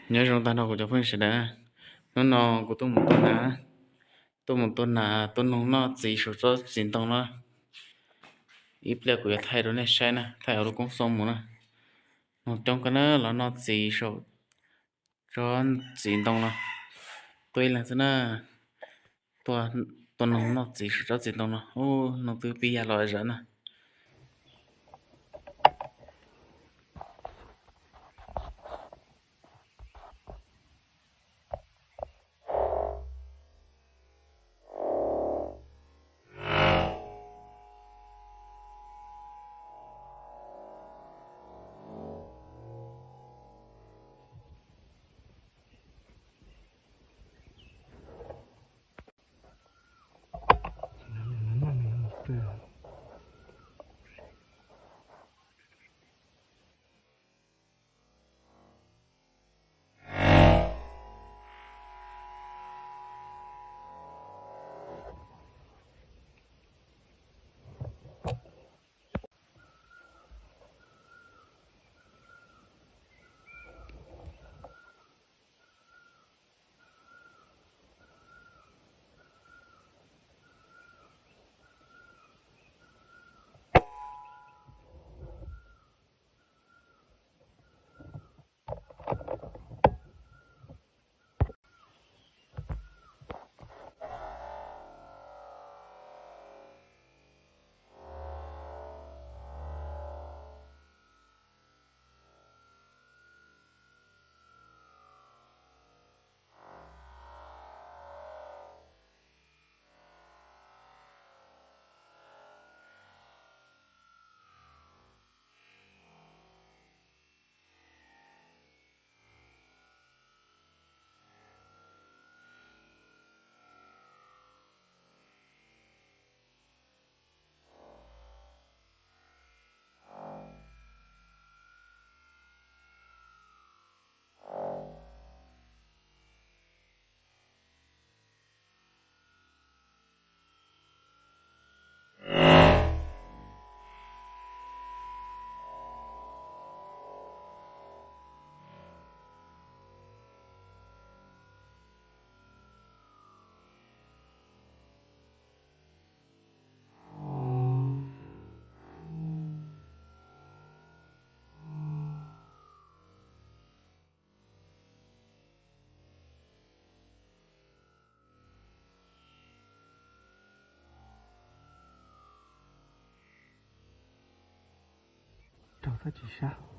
Nyob zoo tag nrho kuv cov phooj ywg sawv daws, hnub no kuv tuaj mus tua nas, tuaj mus tua nas tua noog noj txiv saum tsob txiv ntoo no. Ib pliag kuv yuav thaij rau nej saib na, thaij hauv lub koob xoob mus na. Noog coob kawg na, los noj txiv saum tsob txiv ntoo no. Tuaj ib leeg xwb na, tua noog noj txiv saum tsob txiv ntoo no. Ub, noog twb pib ya los zam na. Raug tab tsis sab.